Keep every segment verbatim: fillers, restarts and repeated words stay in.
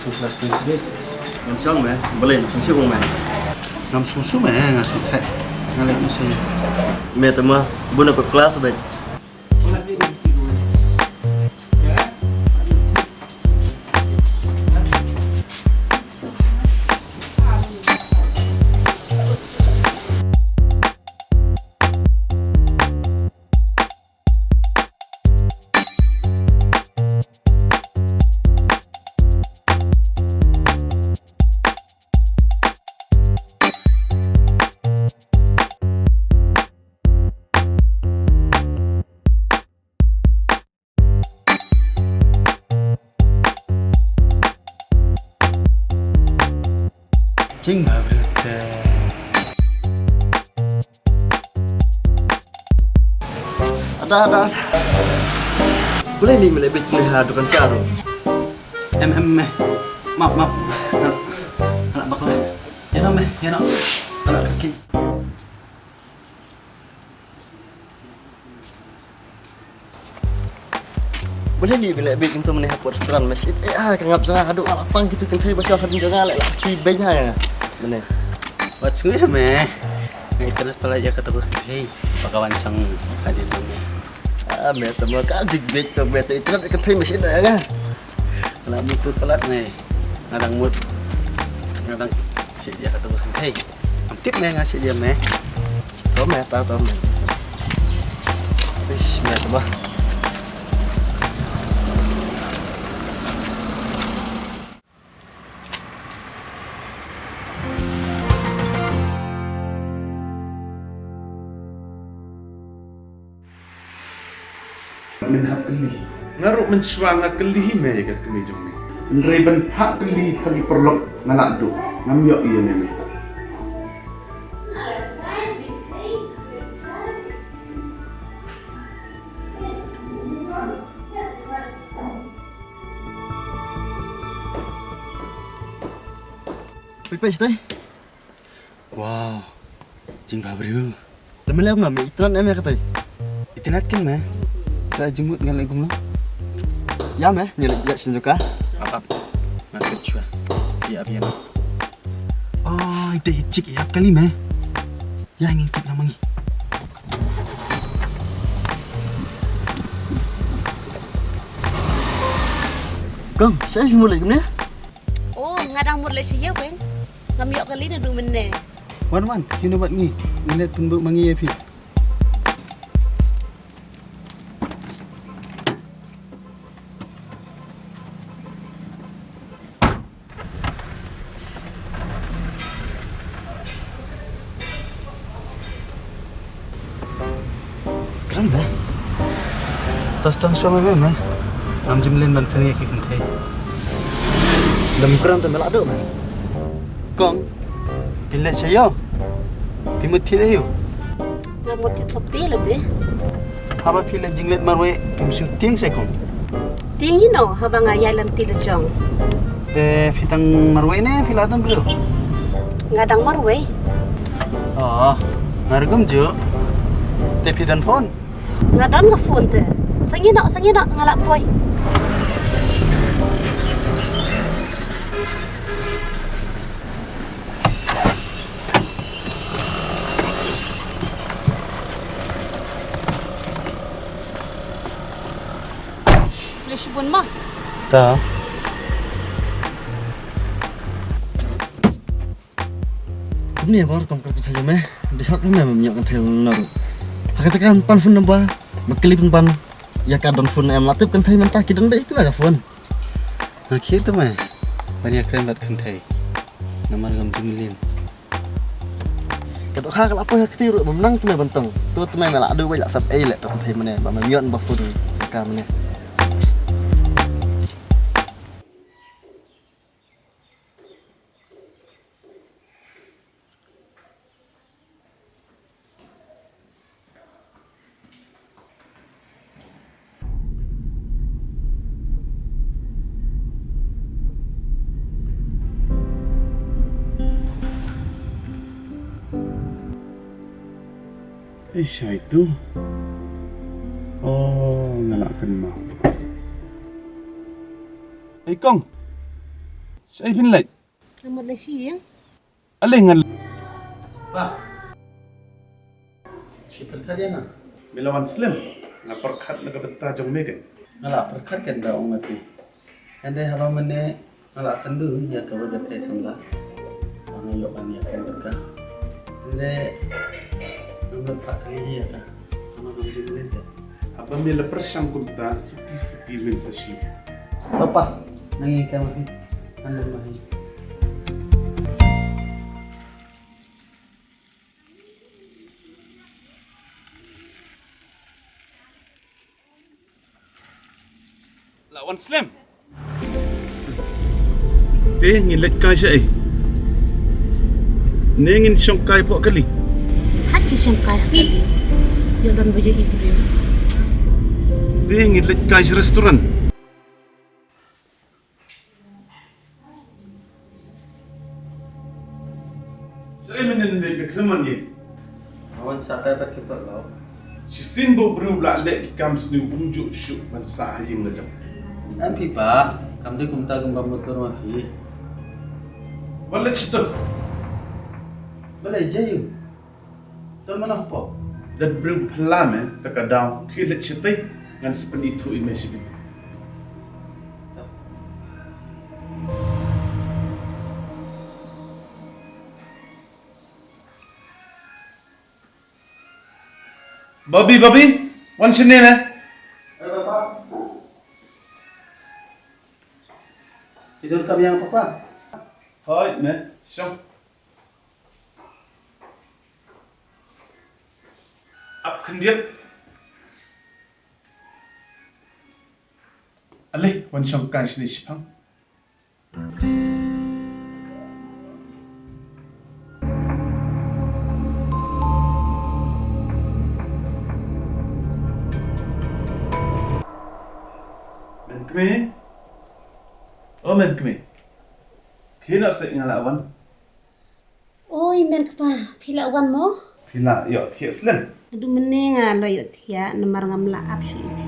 Ngan shong me, balei me shong shuh me? Ngam shong shuh me, nga shu thait. Nga leh me sa ïa. Me te ma, bun na ka class bad. Jingbhabriew te. Ada, ada, ada. Balei lei me leh beit ne ha dukan sha ruh? Em, em, me. Map, map. Anak, anak bakla. Ïa no me, ïa no. Anak kaki. Balei lei me leh beit kumto mynne ha por stran me shit. Eh, ah, ka ngap jong nga haduh la pang kitu kynthei ba shong hadien jong nga leh la ki beit ha nga. Mynne. Wat sngew me. Nga interest palat ïa katu ka kynthei ba ka wan shong hadien jong me. Ah, me te ma ka jik beit to me te interest kynthei me shit ïa nga. Ka la mut tu palat me. Nga dang mut. Nga dang shit ïa katu ka kynthei. Ngam tip me nga shit ïa me. To me ta to me. Ish, me te ba. Men hap kylli. Nga ruh mynshuwa nga kylli hi me ïa ka kmie jong me. Hynrei ban phah kylli ha ki paralok nga lah duh. Ngam ïoh ïa me mynta. Peit, peit, shatei. Wow. Jingbhabriew. Te me leh kumno me, itynnad em ïa katei? Itynnad ken me. Te jingmut ngan leh kumno? Ïa me, ngi leh ïa shen jong ka. Ap ap. Ngan kut shuwa. Ïa ap ïa me. Oh, ite i chik ïa ap kali me. Ïa ngin kut na mangi. Kong, sa ïa mut leh kumne? Oh, nga dang mut leh sha ïew keng. Ngam ïoh kali naduh mynne. Wan wan, kiew na bad ngi. Ngi leit pynbud ma ngi ïa phi. Kren da. Tos tang shuwa me me. Ngam jim len ban kren ïa ki kynthei. Lem kren te me la duh me. Kong. Phi leit sha ïew. Phi mut thied aïu? Nga mut thied sopti lade. Haba phi leit jingleit marwei phim shu tieng se kong? Tieng ïa no haba nga ïaid lynti la jong. Te phi dang marwei ne phi la don briew? Nga dang marwei. Oh, nga ruh kumjuh. Te phi don phone? Nga don ka phone te. Sa ngi noh, sa ngi noh, nga lah poi. Leh shibun ma. Ta. Kumne bor kam kar ka chayo me. Di hak me me nyok kan thel naru. Hak ka chakan pan phone number. Ma kali pun pan. Ïa ka don phone em la tip kynthei mynta ki don beit tu ka phone. Nga khie tu me. Ban ïa kren bad kynthei. Namar ngam jingmlien. Ka dohkha ka la poi ha kti ruh bym nang tu me ban tong. Tu tu me me la adu bai la sap ei le tu kynthei mane ba me mion ba phone ka mane. Ei, shai tu. Oh, nga la kynmaw. Ei, kong. Shaei phin leit? Nga mut leit sha ïing. Ale ngan. Pa. Shi pyrkhat ïa nga. Me la wan slem. Nga pyrkhat na ka bynta jong me keiñ. Nga la pyrkhat keiñ ba ong nga phi. Hynrei haba mynne nga la kynduh ïa kaba ka thei samla. Ba nga ïoh ban ïa keiñ bad ka. Hynrei nga mut pat ka ïa ka. Haba me la pyrshang kumta suki suki men sa shu. Papa, nang ïa ka ma phi. Nang ma hi. La wan slem. Te ngin leit kai shaei? Ne ngin shong kai hapoh kali? Hap ki shong kai ha kali. Ïoh don ba ïoh i briew. Te ngin leit kai sha restaurant. Shaei mynne ne ka khlem wan ïing? Nga wan sha kai bad ki paralok. Shisien ba u briew u la leh ki kam sniew um juh shuh ban sah ha ïing la jong. Em phi pa, kam dei kumta kumba mutdur ma phi. Wat leit shatei. Balei jai ïing? Tang mano hapoh? Lada briew phylla me, te ka daw khie leit shatei, ngan sa pynithuh ïa me shibit. Bobby, Bobby, wan shane ne. Phi donkam ïa nga papa? Hooid me, shong. Ap khyndiat. Ale, wan shong kai shane shiphang. Men kmie. O men kmie. Phi noh seh nga la wan. Oi, men kpa, phi la wan mo? Phi la ïohthiah slem? Haduh mynne nga la ïohthiah, namar ngam la ap shuh ïa phi.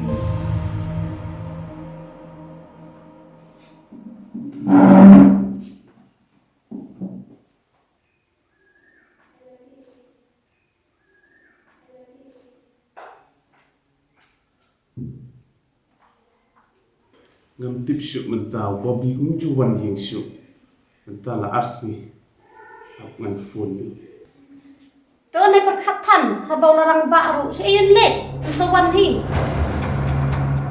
Ngam tip shuh mynta u Bobby um ju wan ïing shuh. Mynta la ar sngi. Hap ngan phone ïa u. To ne pyrkhat than haba u la rangbah ruh sha ïing leh. Sa wan hi.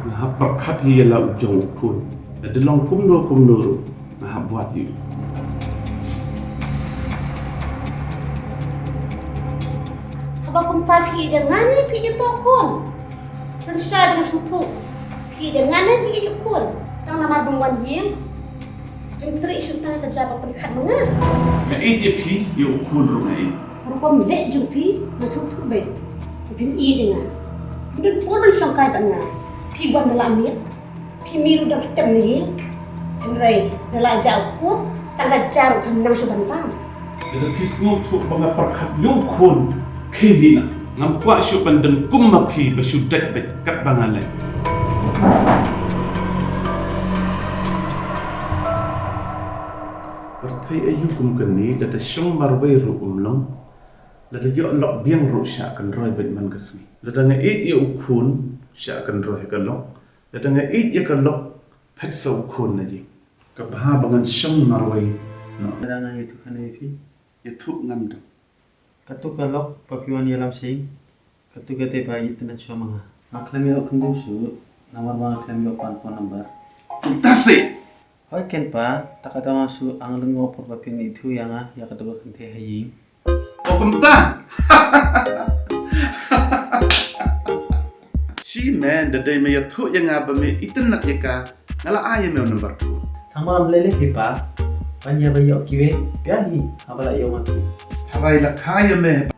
Nga hap pyrkhat hi ïa la u jong u khun. Lada long kumno kumno ruh. Nga hap wad ïa u. Haba kumta phi ïeit ïa nga ne phi ïeit ïa u khun? Pynshai ba nga sngewthuh. Phi ïeit ïa nga ne phi ïeit ïa u khun? Tang namar bym wan ïing. Pyntrei shuh tang ka jaka ba pynkhat ma nga. Nga ïeit ïa phi, ïa u khun ruh nga ïeit. Rukom leh jong phi nga sngewthuh beit. Phim ïeit ïa nga. Phim don por ban shong kai bad nga. Phi wan da la miet. Phi mih ruh dang stem na ïing. Hynrei da la jah u khun, tang ka ja ruh phim nang shuh ban pam. Lada phi sngewthuh ba nga pyrkhat ïa u khun, khie mih noh. Ngam kwah shuh ban don kum ma phi ba shu dait beit katba nga leh. Pyrthei aïu kum kane, lada shong marwei ruh um long, lada ïoh lok biang ruh shah kynroi beit man ka sngi. Lada nga ïeit ïa u khun, shah kynroi ha ka lok. Lada nga ïeit ïa ka lok, phet sa u khun na ïing. Ka bha ba ngan shong marwei noh. Lada nga ïathuh khana ïa phi. Ïathuh ngam dei. Katto ka lok ba phi wan ïalam sha ïing. Katto katei ba itynnad shuwa ma nga. Nga khlem ïoh khyndiat shuh namar ba nga khlem ïoh pan phone number. Kumta seh. Hooid keiñ pa, te ka daw nga shu ang lyngngoh por ba phin ithuh ïa nga ïa katto ka kynthei ha ïing. O kumta. Shi me, da dei me ïathuh ïa nga ba me itynnad ïa ka, nga la ai ïa me u number phone. Tang ba ngam leh leh phi pa, ban ïa ba ïoh kiwei, biang hi, haba la ïoh ma phi. Tharai la kha ïa me,